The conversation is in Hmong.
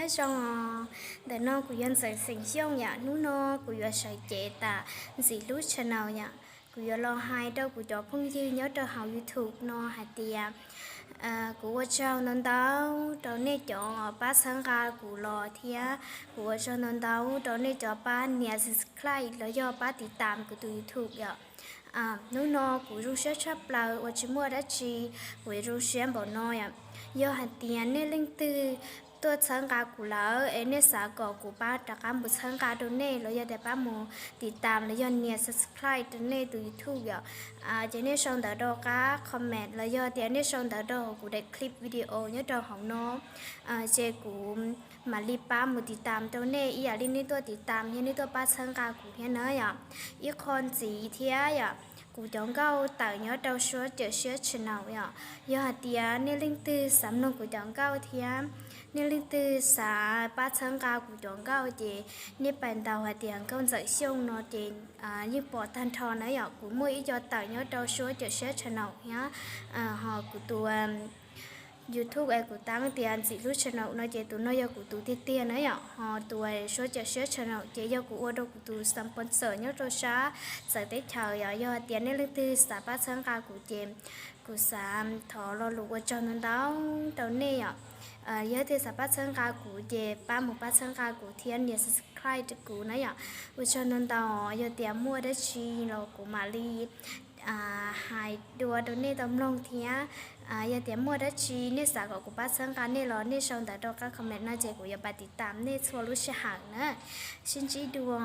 Nyob zoo, ntawm no kuv yog Ntxawm xeem Xyooj yom. Hnub no kuv yuav sawv cev tas Ntxim Hlub channel yom. Kuv yuav los hais rau kuv cov phooj ywg nyob rau hauv YouTube no hais tias kuv ua tsaug ntau ntau rau nej cov pab txhawb nqa kuv los thiab kuv ua tsaug ntau ntau rau nej cov pab nias subscribe los yog pab tiv tam kuv tus YouTube yom. Hnub no kuv zoo siab tshaj plaws uas tsis muaj dab tsi kuv zoo siab npaum no yom. Yog hais tias nej leej twg tuaj txhawb nqa kuv lawm es nej xav kom kuv pab rov qab mus txhawb nqa rau nej los yog tias pab mus tiv tam los yog nias subscribe rau nej tus YouTube yom, ces nej sau ntawv rau qab comment los yog tias nej sau ntawv rau kuv daim clip video nyob rau hauv no, ces kuv mam li pab mus tiv tam rau nej ib yam li nej tuaj tiv tam thiab nej tuaj pab txhawb nqa kuv thiab na yom. Ib qho ntxiv thiab yom, kuv cov nkauj tawm nyob rau Suab Cawm Siab channel yom. Yog hais tias nej leej twg xav mloog kuv cov nkauj thiab nej leej twg xav pab txhawb nqa kuv cov nkauj ces nej pais ntaus hais tias nkauj Ntxawm Xyooj no ces yeej pom tag nrho na yom. Kuv muaj ib co tawm nyob rau Suab Cawm Siab channel thiab, ho kuv tus YouTube es kuv tab tias Ntxim Hlub channel no ces tus no yog kuv tus tiag tiag na yom. Ho tus Suab Cawm Siab channel ces yog kuv ua rau kuv tus sponsor nyob rau sab txawv teb chaws yom. Yog hais tias nej leej twg xav pab txhawb nqa kuv ces kuv xav thov lo lus ua tsaug ntau ntau rau nej yom. Yog tias xav pab txhawb nqa kuv ces pab mus pab txhawb nqa kuv thiab nias subscribe rau kuv na yom. Ua tsaug ntau ntau, yog tias muaj dab tsi los kuv mam li hais dua rau nej tau mloog thiab. Yog tias muaj dab tsi nej xav kom kuv pab txhawb nqa nej los nej sau ntawv rau qab comment no ces kuv yuav pab tiv tam nej txhua lub sij hawm na. Sib ntsib dua.